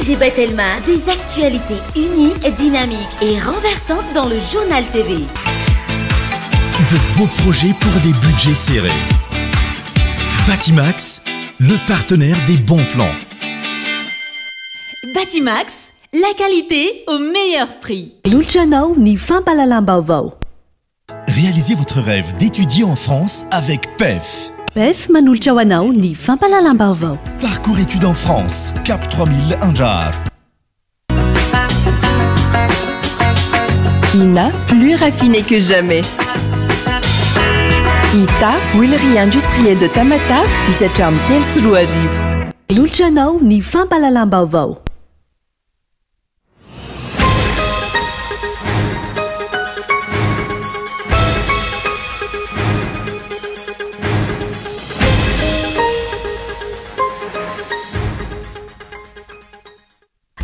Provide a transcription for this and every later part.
OMG Batelma, des actualités uniques, dynamiques et renversantes dans le Journal TV. De beaux projets pour des budgets serrés. Batimax, le partenaire des bons plans. Batimax, la qualité au meilleur prix. Manolotra anao ny fampahalalam-baovao. Réalisez votre rêve d'étudier en France avec PEF. PEF manolotra ho anao ny fampahalalam-baovao. Parcours études en France, Cap 3000 Andraharo. Ina, plus raffiné que jamais. Ita, huilerie industrielle de Tamatave, izay hatramin'ny 2003. Manolotra anao ny fampahalalam-baovao.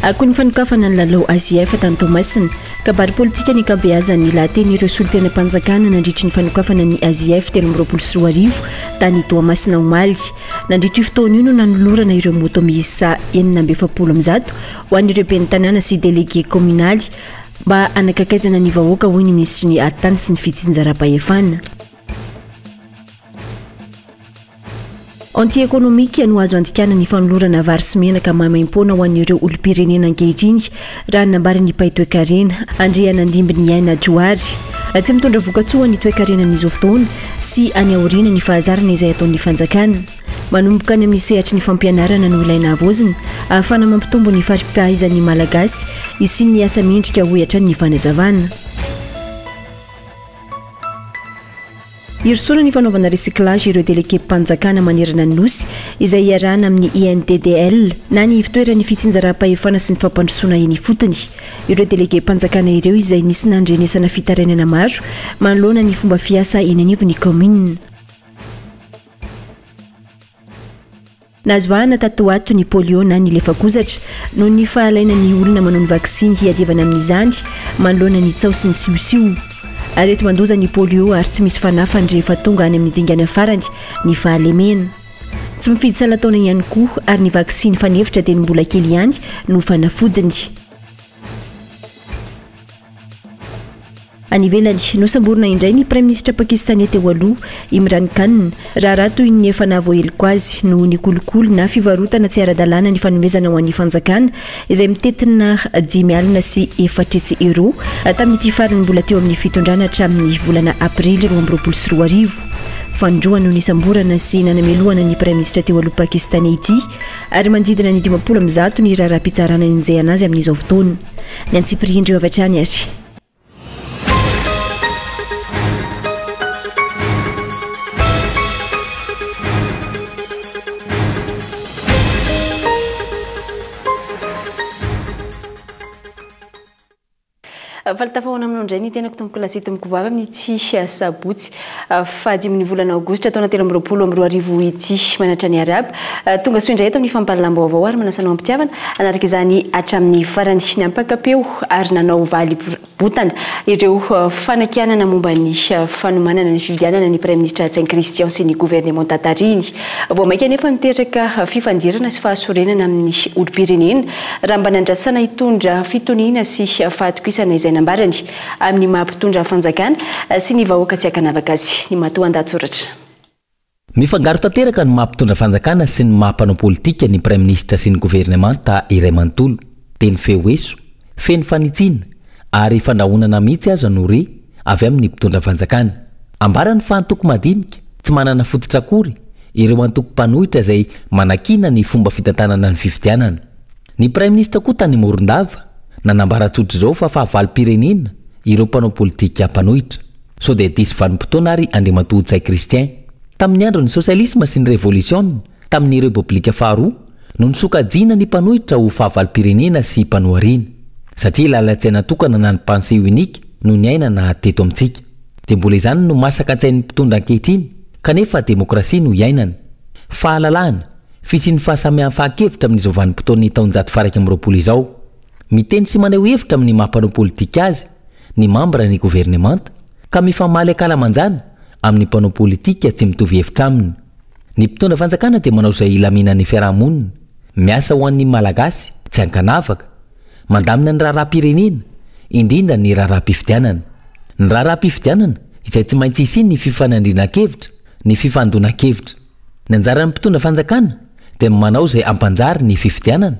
Akon'ny fanokafana ny lalao AJF tany Toamasina. Kabary politika ny ankabeazan'ny lahatenin'ireo solontenam-panjakana nandritry ny fanokafana ny AJF 2023 tany Toamasina omaly. Nandritra io fotoana io no nanolorana ireo moto miisa 146 ho an'ireo ben'ny tanàna sy delege kaominaly mba hanakakaizana ny vahoaka hoy ny minisitry ny ady tany sy ny fitsinjaram-pahefana. Anti-économique no azo andikana ny fanolorana vary sy menaka maimaimpoana ho an'ireo olom-pirenena ankehitriny, raha ny nambaran'ny mpahay toekarena, Andrianandimbiniaina Johary. Tsy mitondra vokatsoa ho an'ny toekarena amin'izao fotoana sy any aoriana ny fahazarana izay ataon'ny fanjakana. Manomboka any amin'ny sehatry ny fampianarana no ilaina havaozina, ahafahana mampitombo ny fari-pahaizan'ny Malagasy hisian'ny asa mendrika, hoy hatrany ny fanazavana. Hirosoana ny fanaovana recyclage ireo delegem-panjakana manerana ny Nosy izay iarahana amin'ny INDDL na ny Ivotoeran'ny fitsinjaram-pahefana sy ny fampandrosoana eny ifotony. Ireo delegem-panjakana ireo izay nisy nandrenesana fitarainana maro manoloana ny fomba fiasa eny anivon'ny kaominina. Nahazo vahana tato ho ato ny polio na ny lefakozatra noho ny fahalainan'ny olona manao ny vaksiny hiadivana amin'izany manoloana ny tsaho sy ny siosio. Areti-mandoza ny polio ary tsy misy fanafany rehefa tonga any amin'ny dingana farany ny fahalemena. Tsy mifidy salan-taona ihany koa ary ny vaksiny fanefitra dia ny mbola kely ihany no fanafodiny. Any ivelany, nosamborina indray ny praiminisitra pakistaney teo aloha, Imran Khan, raharaha toy ny efa nahavoaheloka azy noho ny kolikoly na fivarotana tsy ara-dalàna ny fanomezana ho an'ny fanjakana izay mitentina 450 euros tamin'ity farany mbola teo amin'ny fitondrana hatramin'ny volana aprily 2022. Fanindroany no nisamborana sy nanamelohana ny praiminisitra teo aloha pakistaney ity ary manodidina ny 150 ny raharaham-pitsarana nenjehana azy amin'izao fotoana. Ny antsipirian'ireo avy hatrany ary. Faly tafahoana aminao indray ny tenako tompoko lahy sy tompoko vavy amin'ity sabotsy fahadimin'ny volana aogositra taona 2023 ity. Manatra ny arahaba. Tonga soa indray eto amin'ny fampahalalam-baovao ary manasa anao am-pitiavana hanaraka izany hatramin'ny farany. Nampaka-peo ary nanao valy botana ireo fanakianana momba ny fanomanana ny fifidianana ny Praiminisitra Ntsay Christian sy ny governemanta tarihiny. Vao mainka anefa niteraka fifandirana sy fahasorenana amin'ny olom-pirenena raha mba nandrasana hitondra fitoniana sy fahatokisana izay nambarany amin'ny maha mpitondra fanjakana sy ny vahoaka tsy ankanavaka azy. Ny matoandahatsoratra. Mifangaro tanteraka ny maha mpitondra fanjakana sy ny maha mpanao politika ny praiminisitra sy ny governemanta iray manontolo. Teny feo eso, feno fanitsiana ary fandrahonana mihitsy aza no re avy amin'ny mpitondra fanjakana. Ambarany fa antoko madinika, tsy manana fototra akory, ireo antoko mpanohitra izay manakiana ny fomba fitantanana ny fifidianana. Ny praiminisitra koa tany Morondava nanambara tsotr'izao fa fahavalom-pirenena ireo mpanao politika mpanohitra. Sao dia diso vanim-potoana ary Andriamatoa Ntsay Christian? Tamin'ny andron'ny sosialisma sy ny revolisiona, tamin'ny Repoblika faharoa, no nisokajiana ny mpanohitra ho fahavalom-pirenena sy mpanohariana. Satria lalan-tsaina tokana na ny pensée unique no niainana teto amintsika. Dia mbola izany no masaka an-tsain'ny mpitondra ankehitriny, kanefa demokrasia no iainana. Fahalalahana, fisian'ny fahasamihafan-kevitra amin'izao vanim-potoan'ny taonjato faha-21 izao. Miteny sy maneho hevitra amin'ny maha mpanao politika azy ny mambra ny governemanta ka mifamaly ankalamanjana amin'ny mpanao politika tsy mitovy hevitra aminy. Ny mpitondra fanjakana dia manao izay hilaminan'ny fiarahamonina. Miasa ho an'ny Malagasy. tsy ankanavaka, mandamina ny raharaham-pirenena, indrindra ny raharaham-pifidianana. Ny raharaham-pifidianana izay tsy maintsy hisian'ny fifanandrinan-kevitra, ny fifandonan-kevitra. Ny anjaran'ny mpitondra fanjakana dia ny manao izay hampanjary ny fifidianana,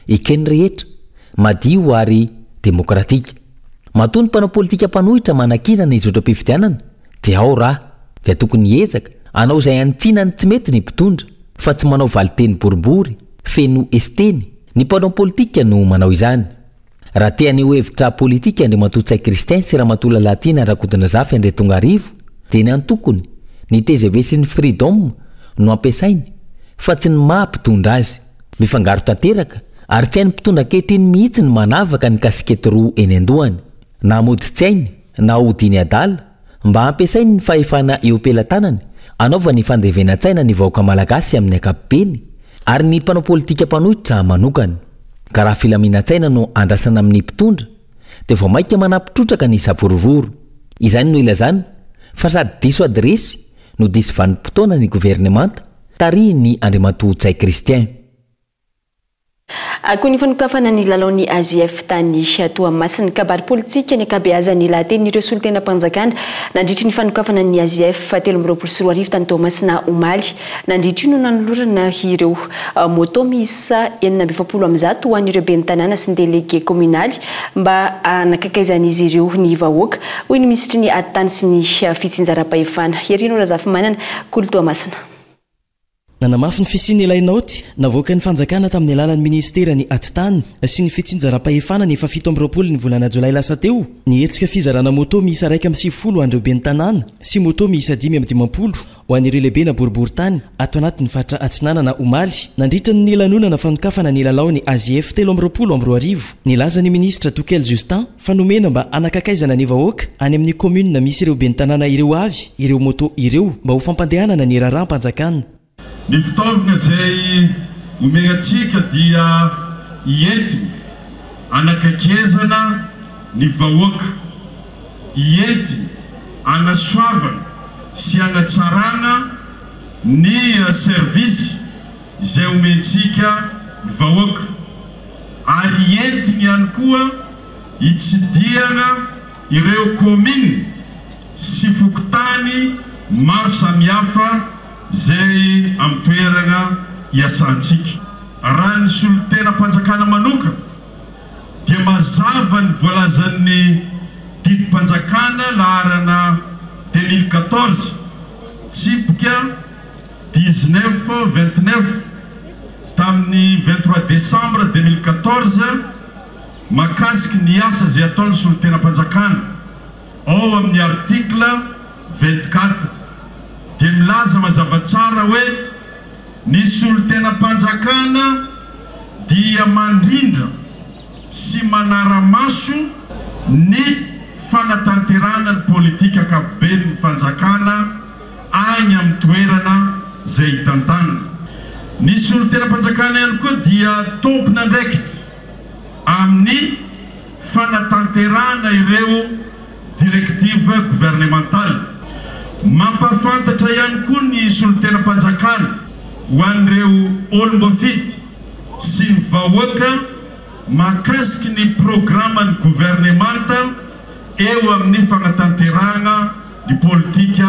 eken'ny rehetra, madio ary demokratika. Matoa ny mpanao politika mpanohitra manakiana ny zotram-pifidianana dia ao raha, dia tokony hiezaka hanao izay hanitsiana ny tsy mety ny mpitondra fa tsy manao valinteny boribory feno esiteny, ny mpanao politika no manao izany. Raha te haneho hevitra politika Andriamatoa Ntsay Christian sy Ramatoa Lalatiana Rakotondrazafy Andriatongarivo dia ny antokony, ny tgv sy ny Freedom no ampiasainy fa tsy ny maha mpitondra azy. Mifangaro tanteraka ary tsy hain'ny mpitondra ankehitriny mihitsy ny manavaka ny kasikety roa eny an-dohany. Na mody tsy hainy na hodiany adala mba hampiasainy ny fahefana eo am-pelatanany hanaovany fandevenan-tsaina ny vahoaka malagasy amin'ny ankapobeny ary ny mpanao politika mpanohitra manokana. Ka raha filaminan-tsaina no andrasana amin'ny mpitondra dia vao mainka manampy trotraka ny savorovoro. Izany no ilazana fa sady diso adiresy no diso vanim-potoana ny governemanta tarihin'ny Andriamatoa Ntsay Christian. Akoho ny fanokafana ny lalaon'ny AJF tany Toamasina. Kabary politika ny ankabeazan'ny lahatenin'ireo solontenam-panjakana nandritry ny fanokafana ny AJF 2023 tany Toamasina omaly. Nandritra io no nanolorana ireo moto miisa 146 ho an'ireo ben'ny tanàna sy ny delege kominaly mba hanakaikaizan'izy ireo ny vahoaka, hoy ny minisitry ny Atitany sy ny fitsinjaram-pahefana, Herino Razafimanana, Kolo Toamasina. Nanamafy ny fisian'ilay naoty navoakan'ny fanjakana tamin'ny alalan'ny minisiteran'ny Atitany sy ny fitsinjaram-pahefana ny faha 27 ny volana jolay lasa teo ny hetsika fizarana moto miisa 91 ho an'ireo ben'ny tanàna sy moto miisa 55 ho an'ireo lehibena boriborintany ato anatin'ny faritra Atsinanana omaly nandritra ny lanonana fanokafana ny lalaon'ny AJF 2023. Nilaza ny minisitra Tokely Justin fa nomena mba hanakakaizana ny vahoaka any amin'ny kaominina misy ireo ben'ny tanàna ireo avy ireo moto ireo mba ho fampandehanana ny raharaham-panjakana. Ny fitaovana izay omena antsika dia entina hanakaikezana ny vahoaka, entina hanasoavana sy hanatsarana ny service izay omentsika ny vahoaka ary entiny ihany koa hitsidihana ireo kaominina sy fokontany maro samihafa izay amin'ny toerana iasantsika. Raha ny solontenam-panjakana manokana dia mazava ny voalazan'ny didim-panjakana laharana 2014 tsipika 19 29 tamin'ny 23 décembre 2014 mahakasiky ny asa izay ataon'ny solontenam-panjakana ao amin'ny article 24 dia milaza mazava tsara hoe ny solontenam-panjakana dia mandrindra sy manara-maso ny fanatanterahana ny politika ankapoben'ny fanjakana any amin'ny toerana izay hitantanana. Ny solontenam-panjakana ihany koa dia tompon'andraikitra amin'ny fanatanterahana ireo directives gouvernementales. Mampahafantatra ihany koa ny solontenam-panjakana ho an'ireo olom-boafidy sy ny vahoaka mahakasiky ny programan'ny governemanta eo amin'ny fanatanterahana ny politika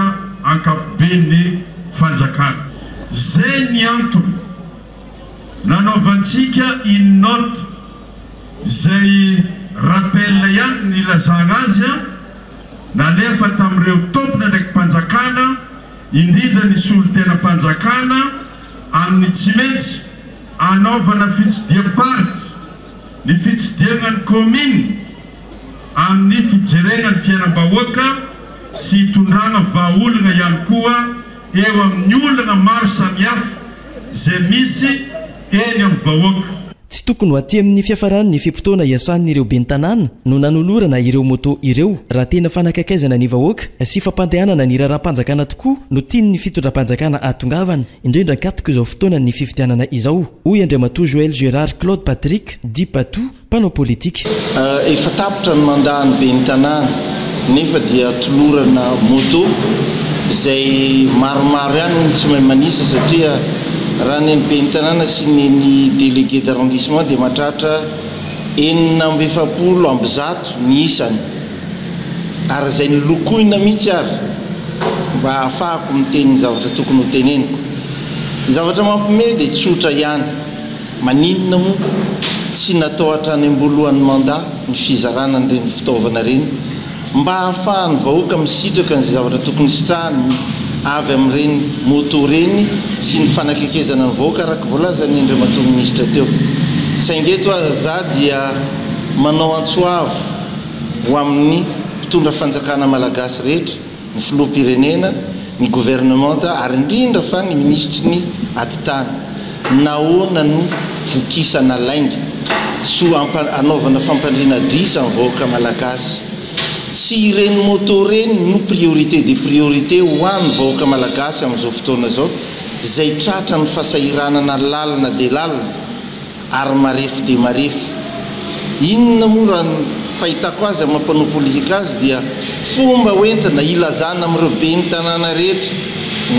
ankapoben'ny fanjakana. Izay ny antony nanaovantsika iny note izay rappel ihany ny nilazana azy nalefa tamin'ireo tompon'andraiki-panjakana indrindra ny solontenam-panjakana amin'ny tsy maintsy anaovana fitsidiham-paritra ny fitsidihana ny kaominina amin'ny fijerena ny fiainam-bahoaka sy hitondrana vahaolana ihany koa eo amin'ny olana maro samihafa izay misy eny amin'ny vahoaka. Tsy tokony ho aty amin'ny fiafaran'ny fe-potoana iasan'ireo ben'ny tanàna no nanolorana ireo moto ireo raha tena fanakaikaizana ny vahoaka sy fampandehanana ny raharaham-panjakana tokoa no tian'ny fitondram-panjakana ahatongavana, indrindra ankatoka izao fotoanan'ny fifidianana izao, hoy Andriamatoa Joël Gérard Claude Patrick, dit Patou, mpanao politika. Efa tapitra ny mandat ny ben'ny tanàna nefa dia tolorana moto izay maromaro ihany hono tsy mahay manisa satria Raha ny an'ny ben'ny tanàna sy ny ny délégué d'arrondissement dia mahatratra 146 ny isany ary izay nolokoina mihitsy ary mba hahafahako miteny ny zavatra tokony ho teneniko. Ny zavatra mampiomehy dia tsotra ihany, maninona moa tsy natao hatrany am-boalohan'ny mandat ny fizarana an'ireny fitaovana ireny mba hahafahan'ny vahoaka misitraka an'izay zavatra tokony sitrahany avy amin'ireny moto ireny sy ny fanakekezana ny vahoaka araka voalazan'ny Andriamatoa Minisitra teo. Saingy eto aza za dia manao antso avo ho amin'ny mpitondra fanjakana malagasy rehetra, ny filoham-pirenena, ny governemanta ary indrindra fa ny minisitry ny atitany. Nahoana no vokisana lainga sy anaovana fampandriana adrisa ny vahoaka malagasy? Tsy ireny moto ireny no priorité des priorités ho an'ny vahoaka malagasy amin'izao fotoana izao izay tratran'ny fasahiranana lalina dia lalina. ary marefo dia marefo. Inona moa raha ny fahitako azy amin'ny maha mpanao politika azy dia fomba hoentina hilazana amin'ireo ben'ny tanàna rehetra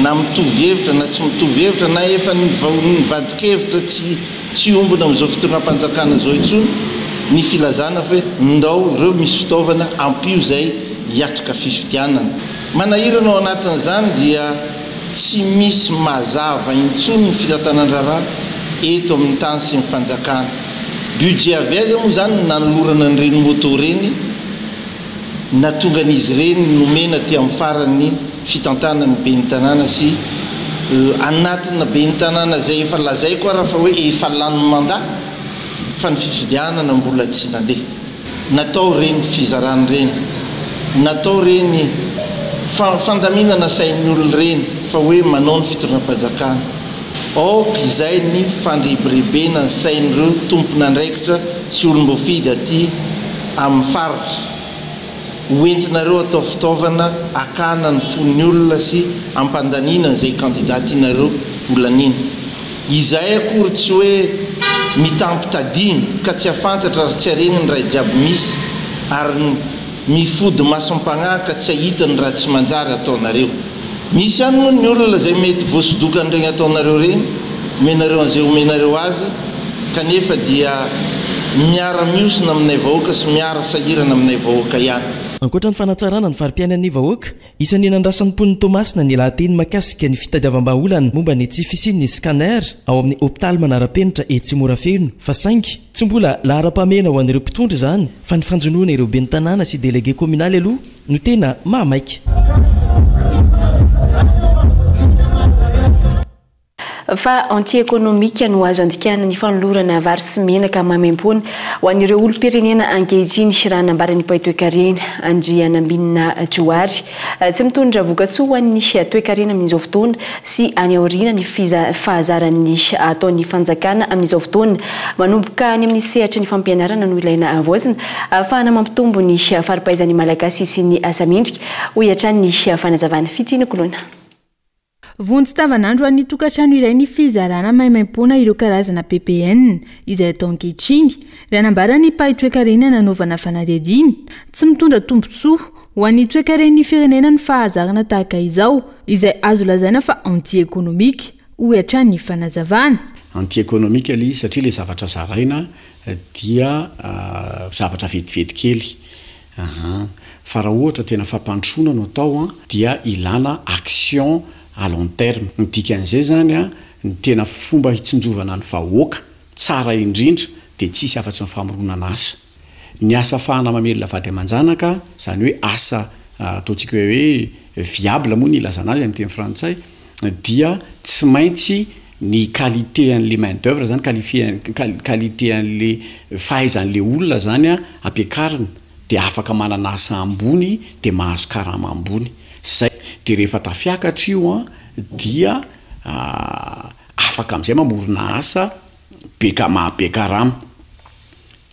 na mitovy hevitra na tsy mitovy hevitra na efa nivadi-kevitra tsy tsy hiombona amin'izao fitondram-panjakana izao intsony ny filazana fa hoe ndao ireo misy fitaovana ampio izay hiatrika fifidianana. Manahirana ao anatin'izany dia. Tsy misy mazava intsony ny fitantanan-draharaha eto amin'ny tany sy ny fanjakana. Budget avy aiza moa izany no nanolorana an'ireny moto ireny na tonga an'izy ireny nomena aty amin'ny faran'ny fitantanan'ny ben'ny tanàna sy anatina ben'ny tanàna izay efa lazaiko ara fa hoe efa lany mandat fa ny fifidianana mbola tsy nandeha. Natao ireny fizarana ireny, natao ireny fandaminana sain'ny olona ireny fa hoe manao ny fitondram-panjakana. Aoka izay ny fandrebirebena ny sain'ireo tompon'andraikitra sy olom-boafidy aty amin'ny faritra. Ho entinareo atao fitaovana hakana ny fon'ny olona sy hampandaniana an'izay kandida tianareo ho laniana. Izahay akory tsy hoe mitampitadiny ka tsy hafantatra ary tsy haregny ny raha jiaby misy ary ny mifody masom-pagnahy ka tsy hahita ny raha tsy manjary ataonareo. Misy ihany moa ny olona izay mety voasodokan'iregny ataonareo regny, omenareo an'izay omenareo azy kanefa dia miara-mihosina aminay vahoaka sy miara-sahirana aminay vahoaka ihany. Ankoatra ny fanatsarana ny fari-piainan'ny vahoaka, Isan'ny nandrasan'ny mponin'i Toamasina ny lahateny mahakasika ny fitadiavam-bahaolana momba ny tsy fisian'ny scanner ao amin'ny hopitaly manara-penitra etsy Morafeno fa saingy tsy mbola laharam-pahamehana ho an'ireo mpitondra izany fa ny fanjonoana ireo ben'ny tanàna sy delege kaominaly aloha no tena mahamaika. Fa anti-économique no azo andikana ny fanolorana vary sy menaka maimaimpoana ho an'ireo olom-pirenena ankehitriny, raha nambaran'ny mpahay toekarena, Andrianambinina Johary. Tsy mitondra vokatsoa ho an'ny toekarena amin'izao fotoana sy any aoriana ny fahazaran'ny ataon'ny fanjakana amin'izao fotoana. Manomboka any amin'ny sehatry ny fampianarana no ilaina havaozina ahafahana mampitombo ny fari-pahaizan'ny Malagasy sy ny asa mendrika, hoy hatrany ny fanazavana. Fitia Nokoloina. Vonjy tavanandro ho an'ny tokantrano iray ny fizarana maimaimpoana ireo karazana ppn izay atao ankehitriny, raha nambaran'ny mpahay toekarena nanaovana fanadihadiana. Tsy mitondra tombontsoa ho an'ny toekaren'ny firenena ny fahazarana tahaka izao, izay azo lazaina fa anti-économique, hoy hatrany ny fanazavana. Anti-économique ilay izy satria ilay zavatra zaraina dia zavatra vetivety kely. Ahaa. Fa raha ohatra tena fampandrosoana no atao an, dia ilana action à long terme. Ny dikan'izay izany an, ny tena fomba hitsinjovana ny vahoaka tsara indrindra dia tsisy afa-tsy ny famoronana asa. Ny asa ahafahana mamelona vady aman-janaka, izany hoe asa ataontsika hoe viable moa ny ilazana azy amin'ny teny frantsay, dia tsy maintsy ny qualité an'le main d'oeuvre zany, qualifier qualité an'le fahaizan'le olona zany an ampiakarina de afaka manana asa ambony de mahazo karama ambony, zay de rehefa tafiakatra io an dia afaka am'zay mamorona asa be ka- maha be karama.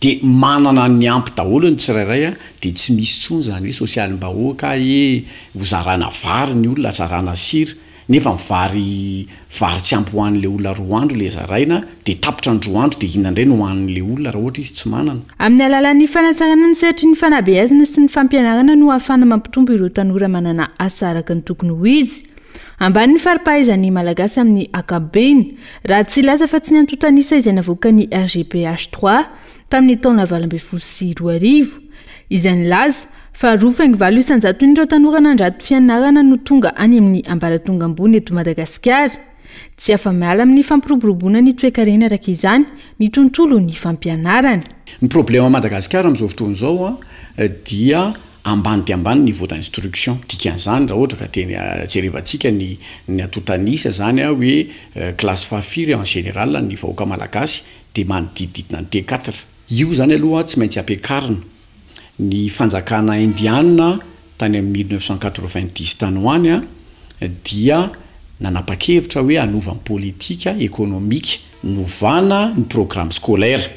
Dia manana ny ampy daholo ny tsirairay a, dia tsy misy intsony izany hoe sosialim-bahoaka e, ho zarana vary ny olona, zarana sira, nefa ny vary vary tsy ampy ho an'ilay olona roa andro ilay zaraina, dia tapitra ny roa andro dia inona indray no hohanin'ilay olona raha ohatra izy tsy manana. Amin'ny alalan'ny fanatsarana ny sehatry ny fanabeazana sy ny fampianarana no ahafahana mampitombo ireo tanora manana asa araka ny tokony ho izy. Ambany ny fari-pahaizan'ny Malagasy amin'ny ankapobeny, raha tsy hilaza fa tsy ny antontan'isa izay navoakan'ny RGPH trois tamin'ny taona 2018, izay nilaza fa roa faingo valo isan-jaton'ireo tanora nandrato fianarana no tonga any amin'ny ambaratonga ambony eto Madagasikara. Tsy afa-miala amin'ny fampiroboroboana ny toekarena araka izany ny tontolon'ny fampianarana. Ny problème Madagasikara amin'izao fotoana izao dia ambany dia ambany ny niveau d'instruction, dikan'izany raha ohatra ka tena jerevantsika ny ny antontan'isa zany hoe classe fahafiry en général ny vahoaka malagasy dia manodidididina ny T4. Io zany aloha tsy maintsy ampiakarina. Ny fanjakana indiana tany amin'ny 1990 tany ho any dia nanapa-kevitra hoe hanova ny politika ekonomika, novana ny programme scolaire.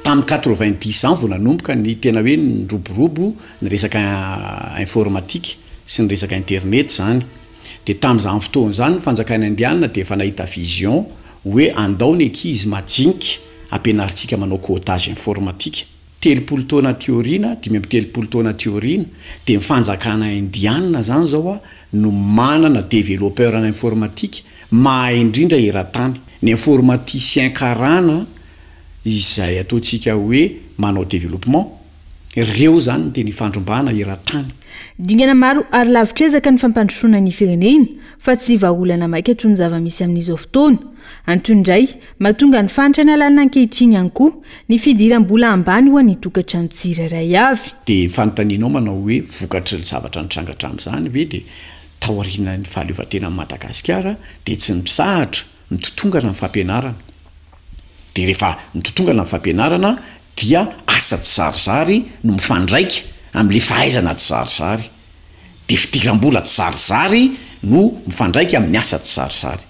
Tamin'ny quatre-vingt-dix izany vao nanomboka ny tena hoe niroborobo ny resaka informatique sy ny resaka internet izany. Dia tamin'izany fotoana izany ny fanjakana indiana dia efa nahita vision hoe andao ny ankizy majinika ampianarintsika manao codage informatique. 30 taona aty aoriana, 35 taona aty aoriana, dia ny fanjakana indiana izany izao no manana developpeur en informatique mahay indrindra eran-tany. Ny informaticien karana izay ataontsika hoe manao développement, ireo izany no tena ifandrombahana eran-tany. Dingana maro ary lavitr'ezaka ny fampandrosoana ny firenena fa tsy vahaolana maika toy ny zava-misy amin'izao fotoana. Antony indray mahatonga ny fahantrana lalina ankehitriny ihany koa ny fidiram-bola ambany ho an'ny tokantrano tsirairay avy. Dia ny fanontanianao manao hoe vokatry ny zavatra nitranga hatramin'izany ve dia taorian'ny fahaleovantenan'i Madagasikara dia tsy nitsahatra nitotongana ny fampianarana. Dia rehefa mitotongana ny fampianarana dia asa tsizarizary no mifandraika amin'ilay fahaizana tsizarizary. Dia fidiram-bola tsizarizary no mifandraika amin'ny asa tsizarizary.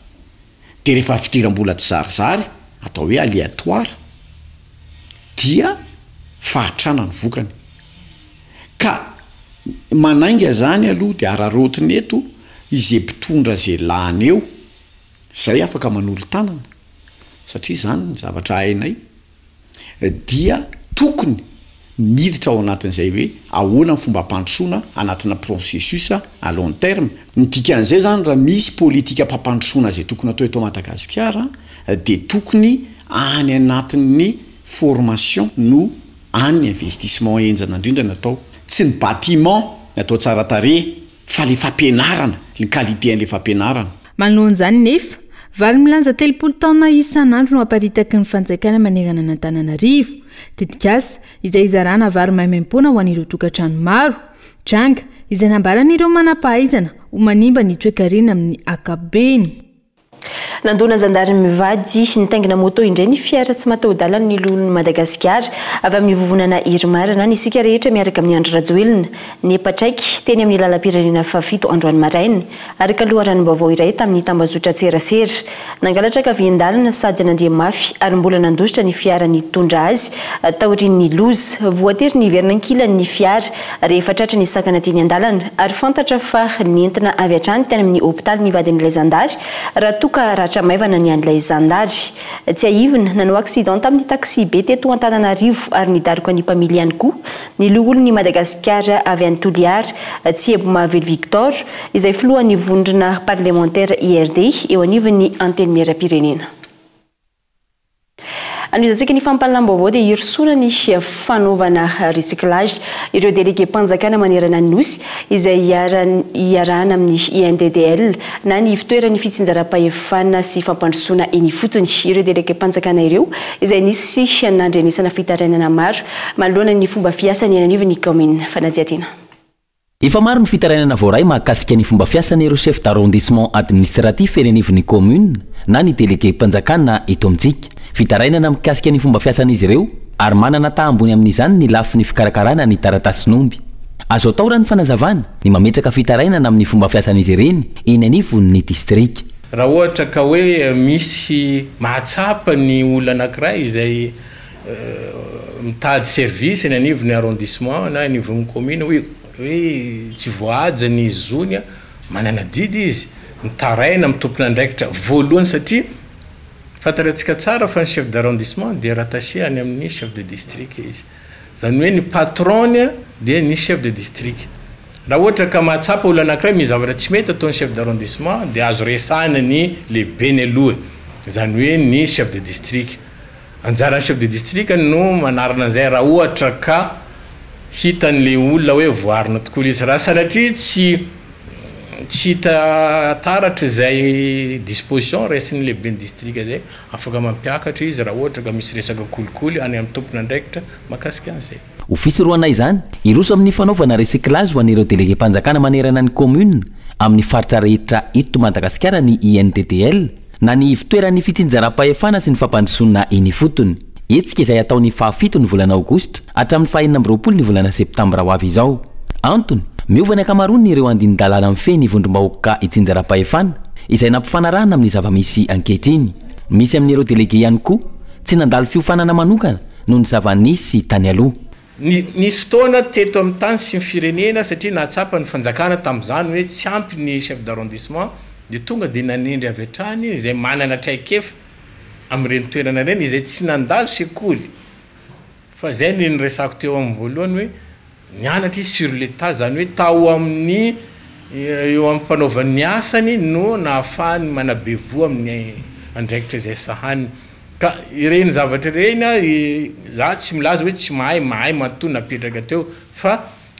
Dia rehefa fidiram-bola tsizarizary, atao hoe aléatoire, dia fahatrana ny vokany. Ka manainga izany aloha dia araraotina eto izay mpitondra izay lany eo, izay afaka manolo-tanana. satria izany ny zavatra hainay, dia tokony miditra ao anatin'izay hoe ahoana ny fomba hampandrosoana anatina processus à long terme. Ny dikan'izay izany raha misy politikam-pampandrosoana izay tokony atao eto Madagasikara dia tokony any anatin'ny formation no any ny investissement henjana indrindra no atao. Tsy ny bâtiment ny atao tsara tarehy Fa le fampianarana, ny qualité an'le fampianarana. Manoloana izany nefa, vary milanja 30 taonina isan'andro no aparitaky ny fanjakana manerana an'Antananarivo. Tetikasa izay hizarana vary maimaimpoana ho an'ireo tokantrano maro. Tranga izay nambaran'ireo manam-pahaizana ho manimba ny toekarena amin'ny ankapobeny. Nandona zandary mivady nitaingina moto indray ny fiara tsy mataho-dalana ny loholon'i Madagasikara avy amin'ny vovonana Irmar na ny Isika Rehetra Miaraka amin'i Andry Rajoelina Nepatraiky teny amin'ny lalam-pirenena fahafito androany maraina, araka loharanom-baovao iray tamin'ny tambazotran-tserasera. Nangalatra ankavian-dalana sady nandeha mafy ary mbola nandositra ny fiara nitondra azy taorian'ny loza. Voatery niverina ankilany ny fiara rehefa tratry ny sakana teny an-dalana ary fantatra fa nentina avy hatrany tany amin'ny hopitaly ny vadin'ilay zandary raha toa ka ratra maivana ny an'ilay zandary. Tsiahivina, nanao accident tamin'ny taxi-be teto Antananarivo ary nidaroka ny mpamily ihany koa ny loholon'i Madagasikara avy any Toliara, Tsiebomahavelo Victor, izay filohan'ny vondrona parlemantera IRD eo anivon'ny Antenimierampirenena. Anohizantsika ny fampahalalam-baovao dia hirosoana ny fanaovana recyclage ireo delegem-panjakana manerana ny Nosy izay iarahana amin'ny INDDL na ny Ivotoeran'ny fitsinjaram-pahefana sy fampandrosoana eny ifotony. Ireo delegem-panjakana ireo izay nisy nandrenesana fitarainana maro manoloana ny fomba fiasany eny anivon'ny kaominina. Fanadihadiana. Efa maro ny fitarainana voaray mahakasika ny fomba fiasan'ireo chef d'arrondissement administratif eny anivon'ny commune na ny delegem-panjakana eto amintsika. Fitarainana mikasika ny fomba fiasan'izy ireo ary manana taha ambony amin'izany ny lafiny fikarakarana ny taratasin'omby. Azo atao raha ny fanazavana, ny mametraka fitarainana amin'ny fomba fiasan'izy ireny eny anivon'ny distrika. Raha ohatra ka hoe misy mahatsapa ny olona anankiray izay mitady service eny anivon'ny arrondissement na anivon'ny commune hoe hoe tsy voahaja ny zony, manana adidy izy mitaraina amin'ny tompon'andraikitra voalohany satria fantatratsika tsara fa ny chef d'arrondissement dia rattaché any amin'ny chef de district izy, izany hoe ny patron-ny dia ny chef de district. Raha ohatra ka mahatsapa olona anankiray misy zavatra tsy mety ataon'ny chef d'arrondissement dia azo resahina ny lehibeny aloha e, izany hoe ny chef de district. Anjaran'ny chef de district no manarina an'izay raha ohatra ka hitan'ilay olona hoe voaarina tokoa ilay izy. Raha sanatria tsy tsy hita taratra izay disposition raisin'ny lehiben'ny district izay, afaka mampiakatra izy raha ohatra ka misy resaka kolikoly any amin'ny tompon'andraikitra mahakasika an'izay. Ho fisorohana izany, hiroso amin'ny fanaovana recyclage ho an'ireo delegem-panjakana manerana ny kaominina amin'ny faritra rehetra eto Madagasikara ny INDDL, na ny ivontoeran'ny fitsinjaram-pahefana sy ny fampandrosoana eny ifotony. Hetsika izay hatao ny fahafito ny volana aogositra hatramin'ny fahenina amby 20 ny volana septambra ho avy izao. Antony, miova ny ankamaroan'ireo andinin-dalàna mifehy ny vondrom-bahoaka itsinjaram-pahefana, izay nampifanarahana amin'ny zava-misy ankehitriny. Misy amin'ireo delege ihany koa tsy nandalo fiofanana manokana noho ny zava-nisy tany aloha. Nisy fotoana teto amin'ny tany sy ny firenena satria nahatsapa ny fanjakana tamin'izany hoe tsy ampy ny chef d'arrondissement dia tonga dia nanendry avy hatrany izay manana traikefa amin'ireny toerana ireny izay tsy nandalo sekoly fa izay no niresahako teo amin'ny voalohany hoe nianatra izy sur le tas izany hoe tao amin'ny eo amin'ny fanaovany ny asany no nahafahany manabe voa amin'ny andraikitra izay sahaniny. Ka ireny zavatra ireny a, za tsy milaza hoe tsy mahay, mahay matoa napetraka teo fa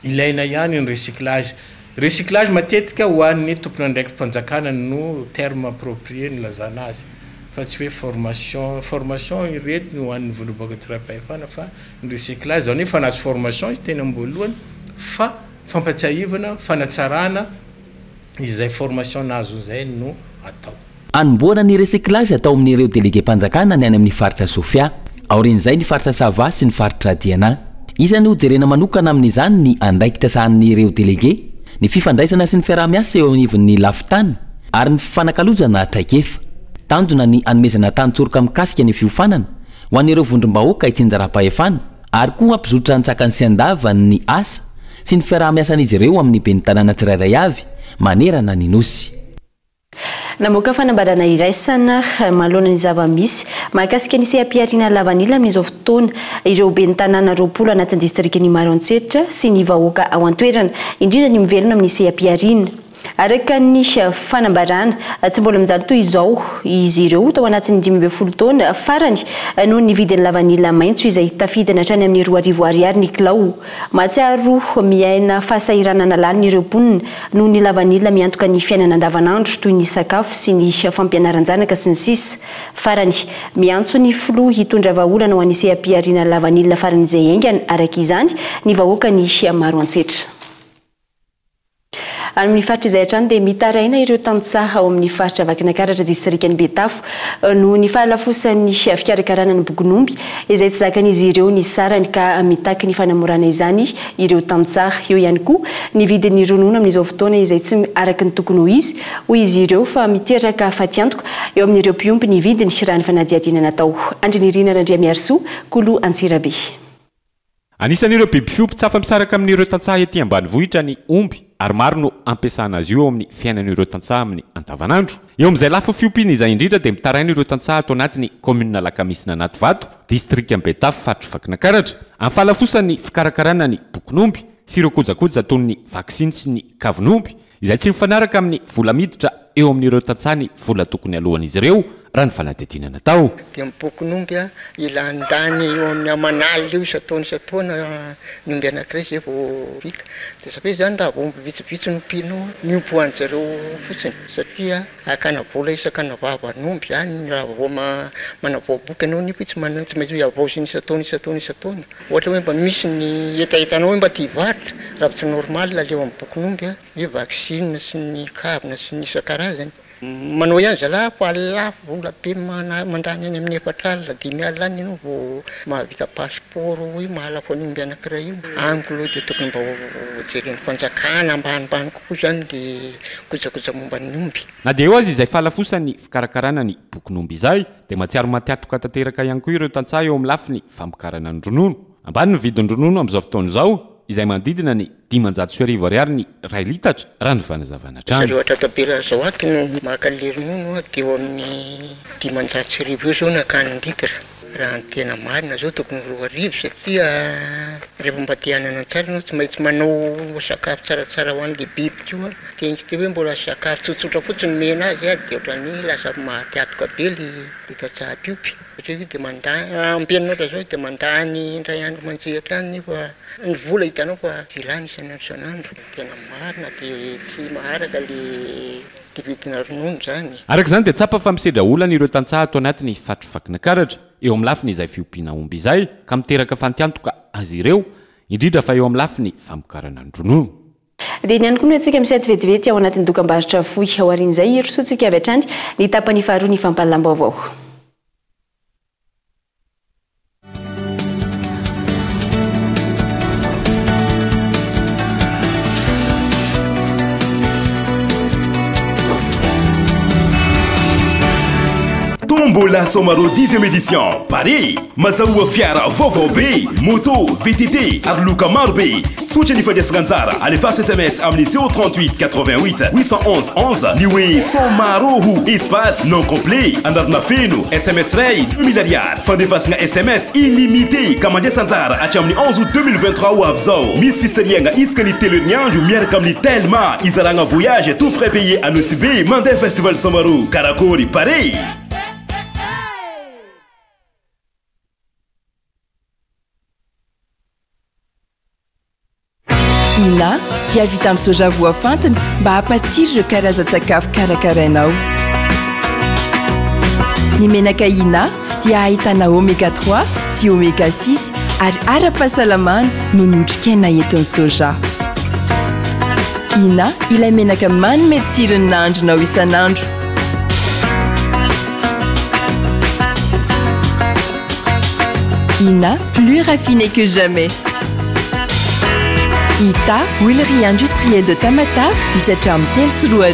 ilaina ihany ny recyclage. Recyclage matetika ho an'ny tompon'andraiki-panjakana no terme approprié nilazana azy fa tsy hoe formation, formation ireto no ho an'ny vondrom-bahoaka tsiraim-pahefana fa ny recyclage zany hoe efa nahazo formation izy teny am-boalohany fa fampatsiahivana, fanatsarana izay formation nahazony izay no atao. Hanombohana ny recyclage atao amin'ireo delegem-panjakana ny any amin'ny faritra Sofia. Aorian'izay ny faritra Sava sy ny faritra Diana. Isan'ny hojerena manokana amin'izany ny andraikitra sahanin'ireo delege, ny fifandraisana sy ny fiaraha-miasa eo anivon'ny lafin-tany ary ny fifanakalozana traikefa. Tanjona ny hanomezana tantsoroka mikasika ny fiofanana ho an'ireo vondrom-bahoaka itsinjaram-pahefana ary koa hampizotra an-tsakany sy an-davany ny asa sy ny fiaraha-miasan'izy ireo amin'ny ben'ny tanàna tsirairay avy manerana ny Nosy. Namoaka fanambarana iraisana manoloana ny zava-misy mahakasika ny seha-pihariana lavanila amin'izao fotoana ireo ben'ny tanàna 20 anatin'ny distrikan'i Maroantsetra sy ny vahoaka ao an-toerana, indrindra ny mivelona amin'ny seha-pihariana. Araka ny fanambarana, tsy mbola mijaly toy izao izy ireo tao anatin'ny 15 taona farany noho ny vidin'ny lavanila maitso izay tafidina hatrany amin'ny 2000 ariary ny kilao. Mahatsiaro miaina fahasahiranana lalina ireo mponina noho ny lavanila miantoka ny fiainana andavanandro toy ny sakafo sy ny fampianaran-janaka sy ny sisa Farany, miantso ny filoha hitondra vahaolana ho an'ny seha-pihariana lavanila faran'izay haingana araka izany ny vahoakan'i Maroantsetra. Any amin'ny faritra izay hatrany dia mitaraina ireo tantsaha ao amin'ny faritra Vakinakaratra distrikan'i Betafo noho ny fahalafosan'ny fikarakarana ny bokin'omby izay tsy zakan'izy ireo ny sarany ka mitaky ny fanamorana izany ireo tantsaha. Eo ihany koa ny vidin'ny ronono amin'izao fotoana izay tsy araka ny tokony ho izy hoy izy ireo fa miteraka fatiantoka eo amin'ireo mpiompy ny vidiny raha ny fanadihadiana natao. Andrinirina Randriamiarisoa, Kolo Antsirabe. Anisan'ireo biby fiompy tsy afa-misaraka amin'ireo tantsaha ety ambanivohitra ny omby ary maro no ampiasana azy io eo amin'ny fiainan'ireo tantsaha amin'ny andavanandro. Eo amin'izay lafiny fiompiana izay indrindra dia mitaraina ireo tantsaha ato anatin'ny kaominina Alakamisy Anativato, distrikan'i Betafo, faritr'i Vakinakaratra, amin'ny fahalafosan'ny fikarakarana ny bokin'omby sy ireo kojakoja toy ny vaksiny sy ny kavin'omby izay tsy mifanaraka amin'ny vola miditra eo amin'ireo tantsaha ny vola tokony aloan'izy ireo, raha ny fanadihadiana natao. Dia ny bokin'omby ilandany eo amin'ny aman'alina eo isan-taona isan-taona ny omby anankiray izay vao vita. Dia izany hoe izany raha vao omby vitsivitsy no ompianao, miompy ho an-jareo fotsiny satria hakana vola isaka anavavan'omby izany raha vao manavao boky ianao nefa tsy manana tsy maintsy havaozina isan-taona isan-taona isan-taona. Ohatra hoe mba misy ny hetahetanao hoe mba te hivarotra, raha tsy normal aleo amin'ny bokin'omby a, hoe vaccine sy ny kavina sy ny isan-karazany. Manao ihany zalahy fa lafo vola be mandany any amin'ny 40, 50 any ianao vao mahavita passeport hoe mahalafo an'io omby anankiray io. Amiko aloha dia tokony mba ho jeren'ny fanjakana ambanimbany kokoa izany le kojakoja momba ny omby. Na dia eo aza izay fahalafosan'ny fikarakarana ny bokin'omby izay dia mahatsiaro matiantoka tanteraka ihany koa ireo tantsaha eo amin'ny lafiny famokarana ny ronono. Ambany ny vidin-dronono amin'izao fotoana izao. izay manodidina ny 1500 ariary ny iray litatra, raha ny fanazavana hatrany. Zareo hatratabela zao ato no maka an'le ronono dia eo amin'ny 1500 eo zao no akany ny litre. Raha ny tena marina zao tokony ho 2000 satria rehefa mba te hanana tsara ianao tsy maintsy manao sakafo tsaratsara ho an'le biby koa. Teny tsy hoe mbola sakafo tsotsotra fotsiny omena azy dia ohatran'ny lasa maty antoka be le tantsaha mpiompy. Satria io dia mandany, ampianao ohatran'izao dia mandany indray andro manjehitra any nefa ny vola hitanao fa tsy lany isan'andro isan'andro. Ny tena marina dia tsy maharaka le vidina ronono izany. Araka izany dia tsapa fa misedra olana ireo tantsaha ato anatin'ny faritry Vakinankaratra eo amin'ny lafiny izay fiompiana omby izay ka miteraka fantiantoka azy ireo, indrindra fa eo amin'ny lafiny famokarana ny ronono. Dia iny ihany koa no antsika misento vetivety ao anatin'ny dokambarotra fohy. Aorian'izay, hirosoantsika avy hatrany ny tapany faharoa ny fampahalalam-baovao. Tombola Somarôho dixième édition, Paris, Mazahoa fiara vaovao be, moto, VTT ary loka maro be. Tsotra ny fandraisana anjara, alefaso sms amin'ny 038 88 811 11 ny hoe Somaroho, espace nom complet, anarana feno, sms iray 2000 ariary. Fandefasana sms illimité ka mandraisa anjara hatramin'ny 11 août 2023 ho avy izao. Misy fisarihana isaka ny telo herinandro miaraka amin'ny Telma, izaragna voyage tout frais payé à Nosy Be mandeha festival Somaroho. Karakôry, pare! Ina dia vita amin'ny soja voafantina mba hampatsiro ireo karazan-tsakafo karakarainao. Ny menaka Ina dia ahitana oméga 3 sy oméga 6 ary ara-pahasalamana noho ny otrikaina entin'ny soja. Ina ilay menaka manome tsiro ny nahandronao isan'andro. Ina, plus raffiné que jamais. Ita, huilerie industrielle de Tamatave, misy hatramin'ny 2003.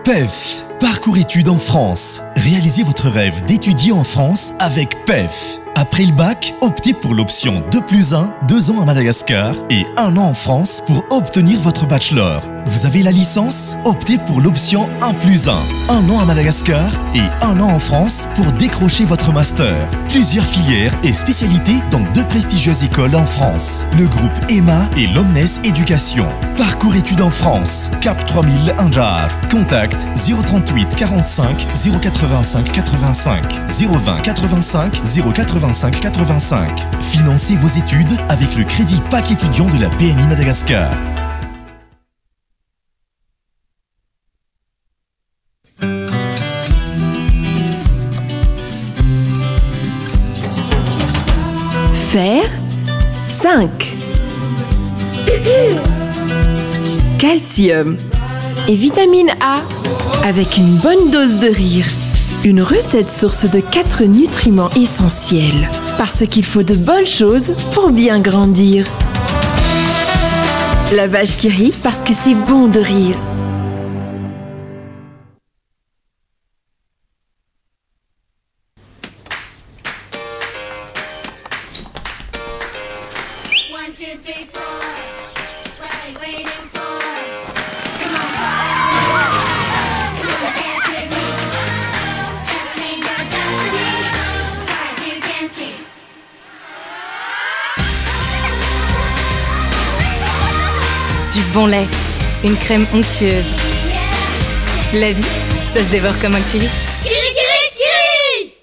PEF, parcours études en France. Réalisez votre rêve d'étudier en France avec PEF. Après le bac, optez pour l'option 2 plus 1, 2 ans à Madagascar et 1 an en France pour obtenir votre bachelor. Vous avez la licence Optez pour l'option 1 plus 1, 1 an à Madagascar et 1 an en France pour décrocher votre master. Plusieurs filières et spécialités dans deux prestigieuses écoles en France. Le groupe EMA et l'Omnes Éducation. Parcours études en France, Cap 3000 Anjar. Contact 038 45 085 85 020 85 085 85. Financez vos études avec le crédit PAC étudiant de la BNI Madagascar. Fer 5. Calcium et vitamine A avec une bonne dose de rire. Une recette source de quatre nutriments essentiels. Parce qu'il faut de bonnes choses pour bien grandir. La vache qui rit parce que c'est bon de rire. Du bon lait, une crème onctueuse. La vie, ça se dévore comme un curry. Curry, curry, curry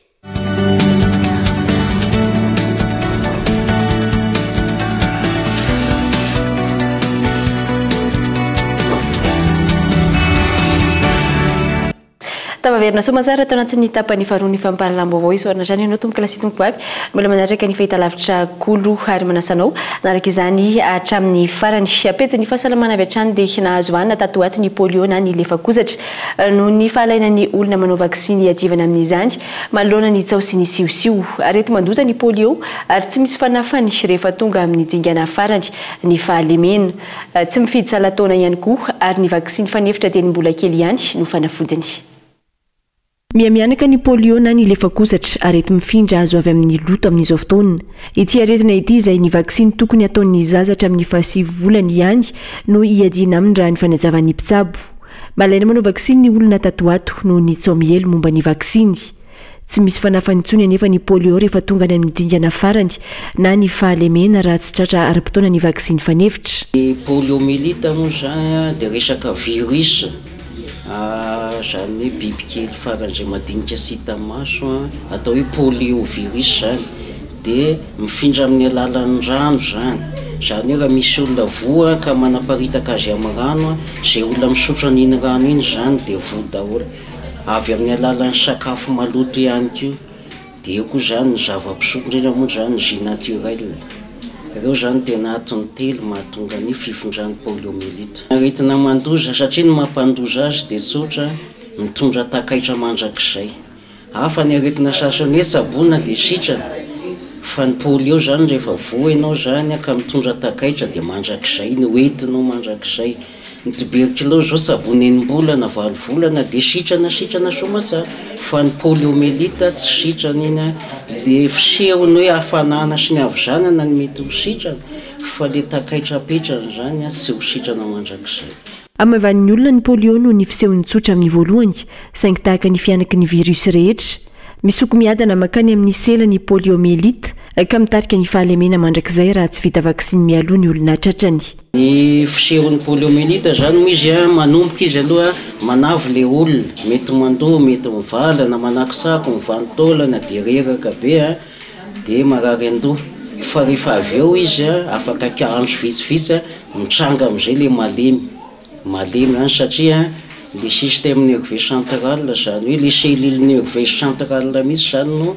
Tafaverina soamantsara tao anatin'ny tapany faharoa ny fampahalalam-baovao isaorana hatrany ianao tompokolahy sy tompokovavy mbola manaraka ny fahitalavitra Kolo ary manasa anao hanaraka izany hatramin'ny farany. Pejin'ny fahasalamana avy hatrany dia nahazo hanina tato ho ato ny polio na ny lefakozatra noho ny fahalainan'ny olona manao vaksiny hiadivana amin'izany manoloana ny tsaho sy ny siosio. Areti-mandoza ny polio ary tsy misy fanafany rehefa tonga amin'ny dingana farany ny fahalemena. Tsy mifidy salan-taona ihany koa ary ny vaksiny fanefitra dieny mbola kely ihany no fanafodiny. Miha-mihanaka ny polio na ny lefakozatra, areti-mifindra azo avy amin'ny loto amin'izao fotoana. Ity aretina ity izay ny vaksiny tokony hataon'ny zaza hatramin'ny fahasivy volany ihany no hiadiana aminy raha ny fanazavan'ny mpitsabo. Malaina manao vaksiny ny olona tato ho ato noho ny tsaho miely momba ny vaksiny. Tsy misy fanafany intsony anefa ny polio rehefa tonga any amin'ny dingana farany na ny fahalemena raha tsy tratra ara-potoana ny vaksiny fanefitra. Ny poliomyélite moa izany dia resaka virus, izany hoe bibikely faran'izay madinika sy hita maso, atao hoe poliovirus izany, dia mifindra amin'ny alalan'ny rano izany, izany hoe raha misy olona voa ka manaparitaka azy amin'ny rano, izay olona misotro an'iny rano iny izany dia voa daholo. Avy amin'ny alalan'ny sakafo maloto ihany koa. Dia eo koa izany ny zava-pisotro, indrindra moa izany ny jus naturel. Ireo izany tena antony telo mahatonga ny fifindran'ny poliomyélite. Aretina mandoza, satria ny mampandoza azy dia tsotra, mitondra takaitra mandrakizay. Hafa ny aretina sasany hoe tsaboina dia sitrana, fa ny polio izany rehefa voa ianao izany ka mitondra takaitra dia mandrakizay, no entinao mandrakizay. Ny tuberculose zao tsaboina enim-bolana, valo volana dia sitrana sitrana soamatsara, fa ny poliomyélite tsy sitrana iny an, le fisehony hoe hafanana sy ny havizanana no mety ho sitrana, fa le takaitra apetrany zany an tsy ho sitrana mandrakizay. Hamaivanin'ny olona ny polio noho ny fisehony tsotra amin'ny voalohany, saingy tahaka ny fihanaky ny virus rehetra. Misoko miadana mankany amin'ny sela ny poliomyélite ka mitarika ny fahalemena mandrakizay raha tsy vita vaksiny mialoha ny olona tratrany. Ny fisehon'ny poliomyélite zany moa izy an, manomboka izy aloha manavo le olona, mety mandoa, mety mivalana, manakotsako, mivanon-taolana dia reraka be an, dia marary an-doha. Fa rehefa avy eo izy an, afaka andro vitsivitsy an, mitranga amin'izay le malemy, malemy zany satria le système nerveux central zany hoe le cellule nerveuse centrale mihitsy zany no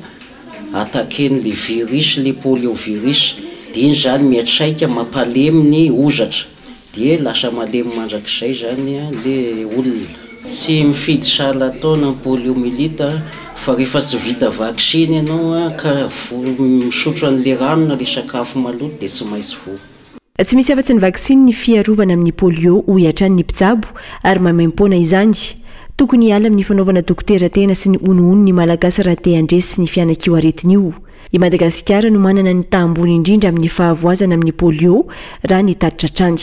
attaquer-ny le virus, le poliovirus, de iny zany miatraika mampalemy ny hozatra, de lasa malemy mandrakizay zany le olona. Tsy mifidy sahala taona ny poliomyélite fa rehefa tsy vita vaksiny ianao ka voa misotro an'le rano na le sakafo maloto de tsy maintsy voa. Tsy misy afa-tsy ny vaksiny ny fiarovana amin'ny polio, hoy hatrany ny mpitsabo, ary maimaimpoana izany. Tokony hiala amin'ny fanaovana dokotera tena sy ny honohono ny Malagasy raha te handresy ny fihanak'io aretina io. I Madagasikara no manana ny taha ambony indrindra amin'ny fahavoazana amin'ny polio, raha ny tatitra hatrany.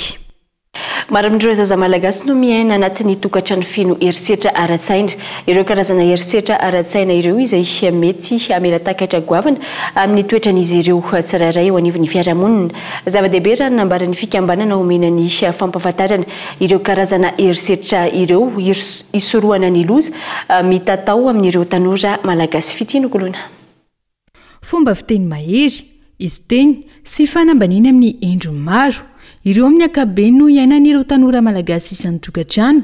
Maro amin'ireo zaza malagasy no miaina anatin'ny tokantrano feno herisetra ara-tsaina. Ireo karazana herisetra ara-tsaina ireo izay mety hamela takaitra goavana amin'ny toetran'izy ireo tsirairay eo anivon'ny fiarahamonina. Zava-dehibe raha ny nambaran'ny fikambanana omena ny fampahafantarana ireo karazana herisetra ireo hisorohana ny loza mitatao amin'ireo tanora malagasy. Fitia Nokoloina. Fomba fiteny mahery, izo-teny, sy fanambaniana amin'ny endriny maro. Ireo amin'ny ankapobeny no iainan'ireo tanora malagasy isan-tokantrano.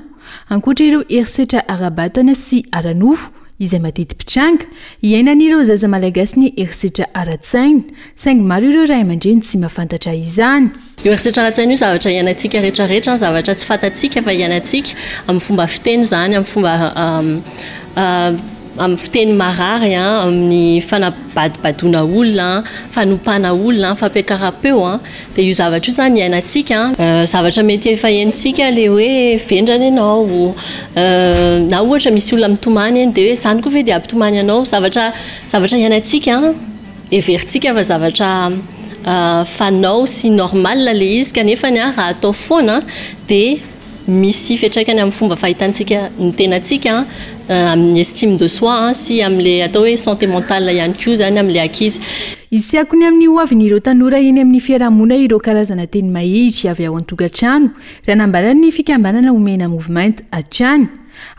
Ankoatra ireo herisetra ara-batana sy ara-nofo izay mateti-pitranga, iainan'ireo zaza malagasy ny herisetra ara-tsaina, saingy maro ireo ray aman-dreny tsy mahafantatra izany. Io herisetra ara-tsaina io zavatra iainantsika rehetra rehetra, zavatra tsy fantatsika fa iainantsika amin'ny fomba fiteny izany, amin'ny fomba amin'ny fiteny marary, amin'ny fanabadobadoana olona, fanompana olona, fampiakaram-peo, dia io zavatra io izany iainantsika. Zavatra mety efa henontsika ilay hoe vendrana ianao, na ohatra misy olona mitomany eny dia hoe izany koa ve dia hampitomany anao, zavatra zavatra iainantsika, heverintsika fa zavatra fanao sy normal ilay izy kanefa raha atao foana dia Misy fiantraikany amin'ny fomba fahitantsika ny tenantsika, amin'ny estime de soi sy amin'ilay atao hoe santé mentale ihany koa izany amin'ilay ankizy. Hisy akony amin'ny hoavin'ireo tanora eny amin'ny fiarahamonina ireo karazana teny mahery avy ao an-tokantrano, raha nambaran'ny fikambanana Omena Movement hatrany.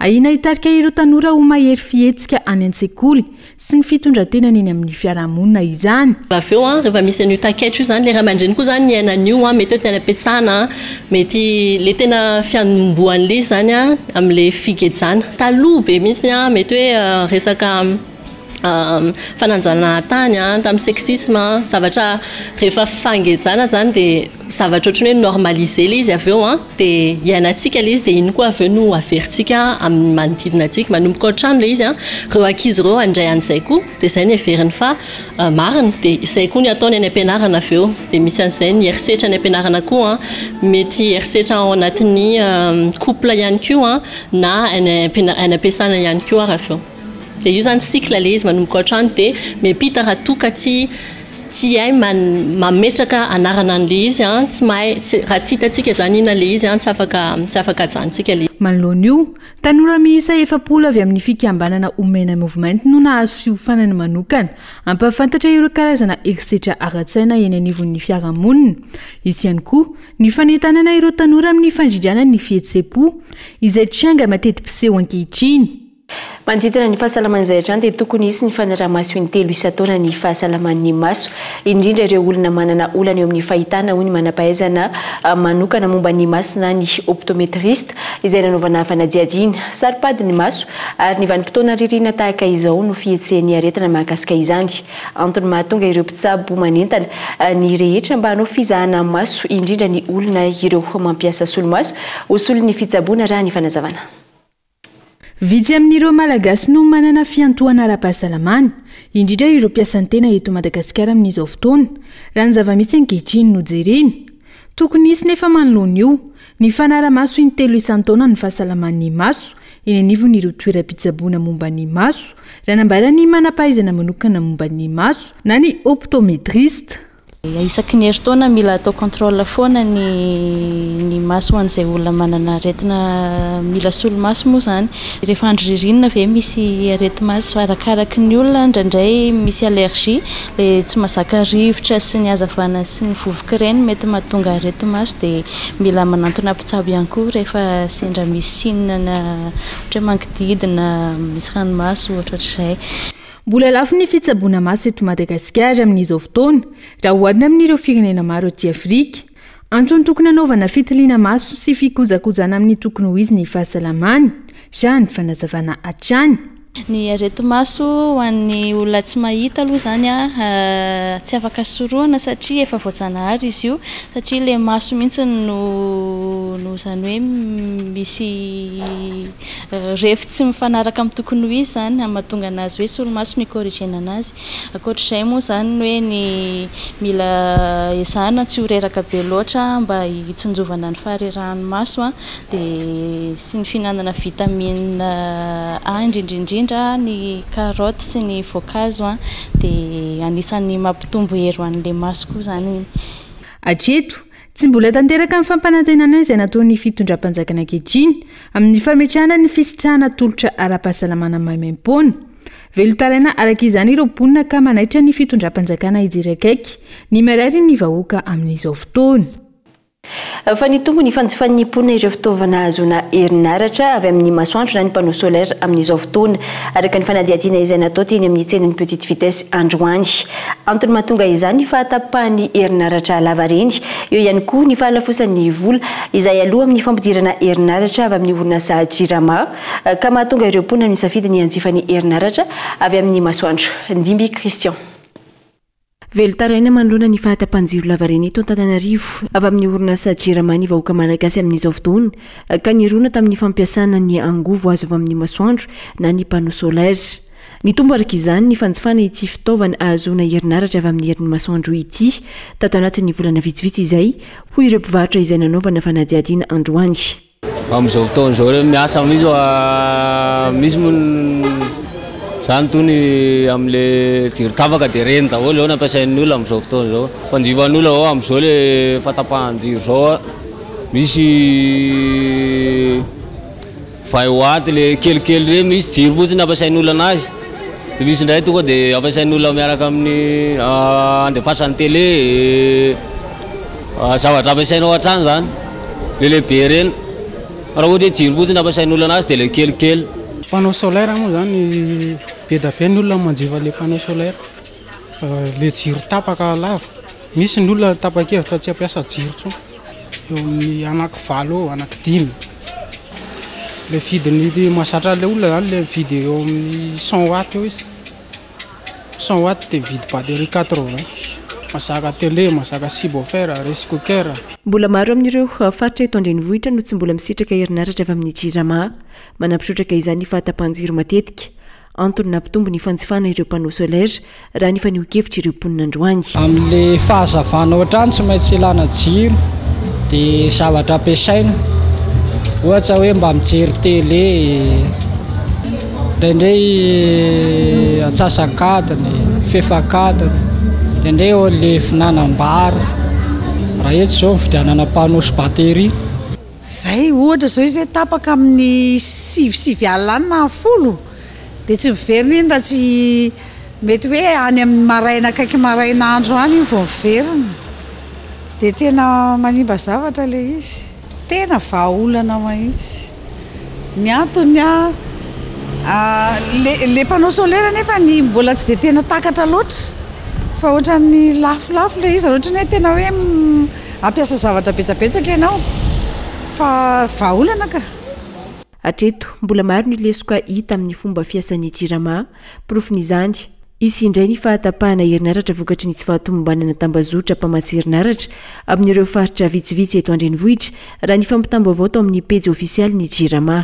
Ahiana hitarika ireo tanora ho mahery fihetsika any an-tsekoly sy ny fitondran-tenany eny amin'ny fiarahamonina izany. Avy eo an, rehefa misy an'io takaitra io izany, ilay ray aman-dreny koa izany miaina an'io an, mety hoe teny am-piasana an, mety ilay tena fianombohan'ilay izy izany an, amin'ilay figejana. Taloha be mihitsy an, mety hoe resaka fananjanahantany an, tamin'ny sexisme an, zavatra rehefa fangejana izany dia zavatra ohatran'ny hoe normaliser ilay izy avy eo an, dia iainantsika ilay izy dia iny koa avy eo no averintsika amin'ny manodidina antsika, manomboka ao an-trano ilay izy an, ireo ankizy ireo handray an'izay koa dia izay no heveriny fa marina dia izay koa no ataony any am-pianarana avy eo, dia misy an'izay ny herisetra any am-pianarana koa an, mety herisetra ao anatin'ny couple ihany koa an, na any am-piasana ihany koa ary avy eo. Dia io izany cycle ilay izy manomboka ao an-trano dia miampita raha toa ka tsy tsy hay mametraka anarana an'ilay izy an, tsy mahay, tsy, raha tsy hitantsika izany inona ilay izy an, tsy afaka, tsy afaka ajanontsika ilay. Manoloana io, tanora miisa 40 avy amin'ny fikambanana Omena Movement no nahazo fiofanana manokana hampahafantatra ireo karazana herisetra ara-tsaina eny anivon'ny fiarahamonina. Hisy ihany koa ny fanentanana ireo tanora amin'ny fandrindrana ny fihetseham-po izay tranga mateti-piseho ankehitriny. Manodidina ny fahasalaman'izay hatrany dia tokony hisy ny fanaraha-maso in-telo isan-taona ny fahasalaman'ny maso, indrindra ireo olona manana olana eo amin'ny fahitana, hoy ny manam-pahaizana manokana momba ny maso na ny optometriste izay nanaovana fanadihadiana. Saro-pady ny maso ary ny vanim-potoana ririnina tahaka izao no fihetsehan'ny aretina mahakasika izany. Antony mahatonga ireo mpitsabo manentana ny rehetra mba hanao fizahana maso, indrindra ny olona ireo mampiasa solomaso ho solon'ny fitsaboana raha ny fanazavana. Vitsy amin'ireo Malagasy no manana fiantohana ara-pahasalamana, indrindra ireo mpiasan-tena eto Madagasikara amin'izao fotoana, raha ny zava-misy ankehitriny no jerena. Tokony hisy nefa manoloana io, ny fanara-maso in-telo isan-taona ny fahasalaman'ny maso eny anivon'ireo toeram-pitsaboana momba ny maso, raha nambaran'ny manam-pahaizana manokana momba ny maso na ny optometriste. Isaky ny herintaona mila atao contrôle foana ny ny maso ho an'izay olona manana aretina mila solomaso moa izany. Rehefa andro ririnina ve misy areti-maso? Arakaraky ny olona indraindray misy allergie, ilay tsy mahazaka rivotra sy ny hazavana sy ny vovoka ireny mety mahatonga areti-maso dia mila manantona mpitsabo ihany koa rehefa sendra misy signe na ohatra hoe mangidihidina, misy ranomaso ohatrohatr'izay. Mbola lafo ny fitsaboana maso eto Madagasikara amin'izao fotoana raha oharina amin'ireo firenena maro aty Afrika. Antony tokony hanaovana fitiliana maso sy fikojakojana amin'ny tokony ho izy ny fahasalamany, raha ny fanazavana hatrany. Ny areti-maso ho an'ny olona tsy mahita aloha izany tsy afaka sorohana satria efa voajanahary izy io satria ilay maso mihitsy no no izany hoe misy Ref tsy mifanaraka amin'ny tokony ho izy izany amin'ny mahatonga anazy hoe solomaso no hi-corriger-na anazy. Ankoatr'izay moa izany ny hoe ny mila ezahana tsy ho reraka be loatra mba hitsinjovana ny faharerahan'ny maso dia sy ny fihinanana vitamine A indrindra indrindra ny carotte sy ny voankazo dia anisan'ny mampitombo hery ho an'ilay maso koa izany iny. Hatreto, Tsy mbola tanteraka ny fampanantenana izay nataon'ny fitondram-panjakana ankehitriny amin'ny fametrahana ny fisitrahana tolotra ara-pahasalamana maimaimpoana. Velon-taraina araka izany ireo mponina ka manaitra ny fitondram-panjakana hijery akaiky ny marary ny vahoaka amin'izao fotoana. Fa nitombo ny fanjifan'ny mponina ireo fitaovana ahazoana herinaratra avy amin'ny masoandro na ny panneau solaire amin'izao fotoana, araka ny fanadihadiana izay natao teny amin'ny tsenan'ny Petite Vitesse androany. Antony mahatonga izany ny fahatapahan'ny herinaratra lavareny. Eo ihany koa ny fahalafosan'ny vola izay aloa amin'ny fampidirana herinaratra avy amin'ny orinasa Jirama ka mahatonga ireo mponina misafidy ny hanjifa ny herinaratra avy amin'ny masoandro. Ndimby Christian. Velon-taraina manoloana ny fahatapahan-jiro lavareny eto Antananarivo avy amin'ny orinasa Jirama ny vahoaka malagasy amin'izao fotoana ka nirona tamin'ny fampiasana ny angovo azo avy amin'ny masoandro na ny panneau solaire. Nitombo araka izany ny fanjifana ity fitaovana ahazoana herinaratra avy amin'ny herin'ny masoandro ity tato anatin'ny volana vitsivitsy izay, hoy ireo mpivarotra izay nanaovana fanadihadiana androany. Amin'izao fotoana izao re miasa misy misy moa zany tony amin'le jiro tapaka dia reny daholo izao no ampiasain'ny olona amin'izao fotoana izao. Fanjifan'ny olona izao amin'izao le fahatapahan-jiro izao misy Vay watt le kelikely reny misy jiro fotsiny ampiasain'olona anazy de misy indray tonga de ampiasain'olona miaraka amin'ny andefasany télé zavatra ampiasaina ao an-trano zany le lehibe reny fa raha ohatra hoe jiro fotsiny ampiasain'olona anazy de le kelikely. Panneau solaire moa zany be da be ny olona manjifa le panneau solaire le jiro tapaka lava Misy ny olona tapa-kevitra tsy hampiasa jiro intsony, eo amin'ny anaky valo eo, anaky dimy. Ilay vidiny mahazatra an'ilay olona izany ilay mividy eo amin'ny cent watt eo izy, cent watt dia mividy batterie quatre vingt, mahazaka télé, mahazaka subwoofer, rice cooker. Mbola maro amin'ireo faritra eto an-drenivohitra no tsy mbola misitraka herinaratra avy amin'ny Jirama. Manampy trotraka izany ny fahatapahan-jiro matetika. Antony nampitombo ny fanjifana ireo panneaux solaires, raha ny fanehoan-kevitr'ireo mponina androany. Amin'ilay fahazavana ao an-trano tsy maintsy ilana jiro dia zavatra ampiasaina ohatra hoe mba mijery télé. Indraindray antsasak'adiny, fefak'adiny, indraindray eo le fihinanam-bary. Raha eto izao nividianana panneau sy batterie. Zay, ohatra zao izy hoe tapaka amin'ny sivy sivy alina any na folo dia tsy miverina iny raha tsy mety hoe any amin'ny maraina akaiky maraina andro any iny vao miverina. Dia tena manimba zavatra ilay izy. Tena vahaolana mahitsy. Ny antony an, le le panneau solaire nefa ny mbola tsy dia tena takatra loatra fa ohatran'ny lafolafo ilay izy raha ohatra ny hoe tena hoe hampiasa zavatra betsabetsaka ianao fa vahaolana ka. Hatreto, mbola maro ny lesoka hita amin'ny fomba fiasan'ny Jirama. Porofon'izany, hisy indray ny fahatapahana herinaratra vokatry ny tsy fahatomombanana tambazotra mpamatsy herinaratra amin'ireo faritra vitsivitsy eto an-drenivohitra, raha ny fampitam-baovao tao amin'ny pejy ofisialin'ny Jirama.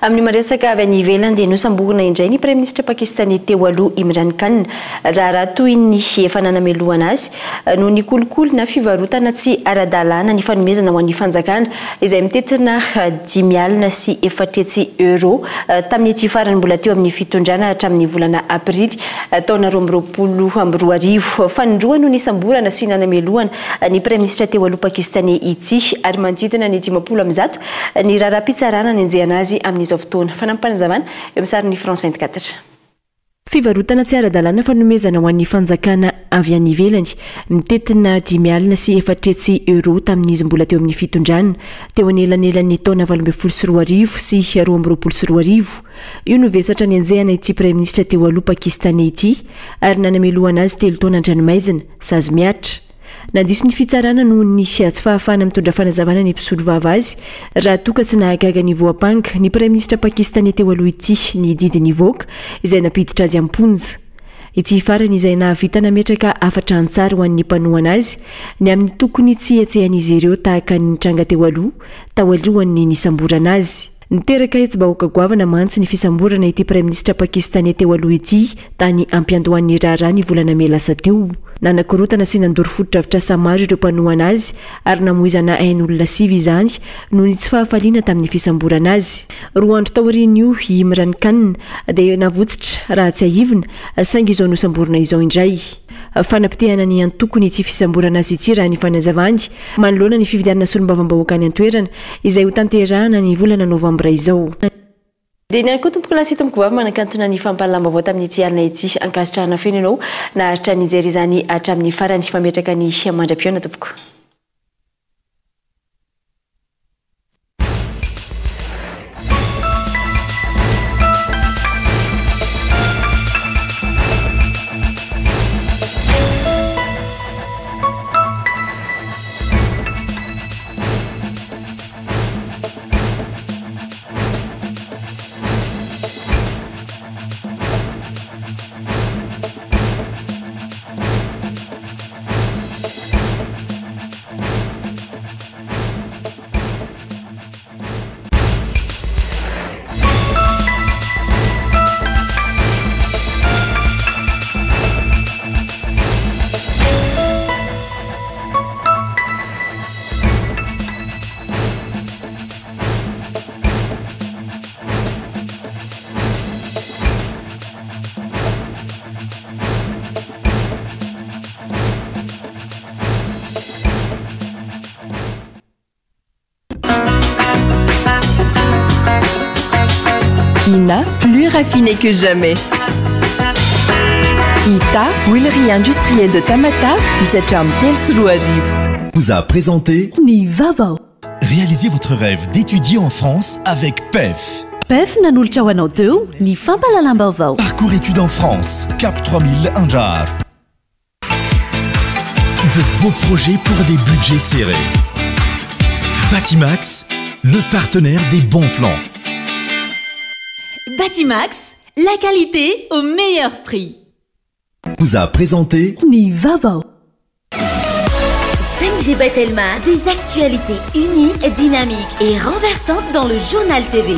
Amin'ny maresaka avy any ivelany dia nosamborina indray ny praiminisitra pakistaney teo aloha Imran Khan, raharaha toy ny efa nanamelohana azy noho ny kolikoly na fivarotana tsy ara-dalàna ny fanomezana ho an'ny fanjakana izay mitentina 425 euros tamin'ity farany mbola teo amin'ny fitondrana hatramin'ny volana aprily taona 2022. Fanindroany no nisamborana sy nanamelohana ny praiminisitra teo aloha pakistaney ity ary manodidina ny 150 Ny raharaham-pitsarana anenjehana azy amin'izao fotoana. Fanampim-panazavana eo amin'ny sarin'ny France 24. Fivarotana tsy ara-dalàna fanomezana ho an'ny fanjakana avy any ivelany, mitentina 405 euros tamin'izy mbola teo amin'ny fitondrana, teo anelanelan'ny taona 2018 sy 2022. Io no vesatra nenjehana ity praiminisitra teo aloha pakistaney ity ary nanamelohana azy telo taona an-tranomaizina, sazy mihatra. Nandiso ny fitsarana noho ny tsy fahafahana mitondra fanazavana ny mpisolovava azy raha toa ka tsy nahagaga ny voampanga ny praiminisitra pakistaney teo aloha ity ny didy nivoaka izay nampiditra azy am-ponja. Ity farany izay nahavita nametraka hafatra an-tsary ho an'ny mpanohana azy ny amin'ny tokony tsy hihetsehan'izy ireo tahaka ny nitranga teo aloha tao alohan'ny nisamborana azy. Niteraka hetsi-bahoaka goavana mantsy ny fisamborana ity praiminisitra pakistaney teo aloha ity tany am-piandohan'ny raharaha ny volana mey lasa teo. Nanakorontana sy nandoro fotodrafitrasa maro ireo mpanohana azy ary namoizana ain'olona sivy izany noho ny tsy fahafaliana tamin'ny fisamborana azy. Roa andro taorian'io i Imran Khan dia navotsitra raha tsiahivina saingy izao nosamborina izao indray. Fanapotehana ny antokony ity fisamborana azy ity raha ny fanazavany manoloana ny fifidianana solombavambahoaka any an-toerana izay ho tanterahana ny volana novambra izao. Dia ny ihany koa tompokolahy sy tompokovavy manakantona ny fampahalalam-baovao tamin'ity alina ity. Ankasitrahana feno ianao naharitra nijery izany hatramin'ny farany. Mametraka ny mandra-pihaona tompoko. Ina, plus raffiné que jamais. Ita, huilerie industrielle de Tamatave, isatramy 2003. Vous a présenté Ny vaovao. Réalisez votre rêve d'étudier en France avec PEF. PEF nanolotra ho anao teo ny fampahalalam-baovao. Parcours études en France, Cap 3000 Andraharo. De beaux projets pour des budgets serrés. Batimax, le partenaire des bons plans. Batimax, la qualité au meilleur prix. Vous a présenté Ny vaovao. 5G by Telma, des actualités uniques, dynamiques et renversantes dans le journal TV.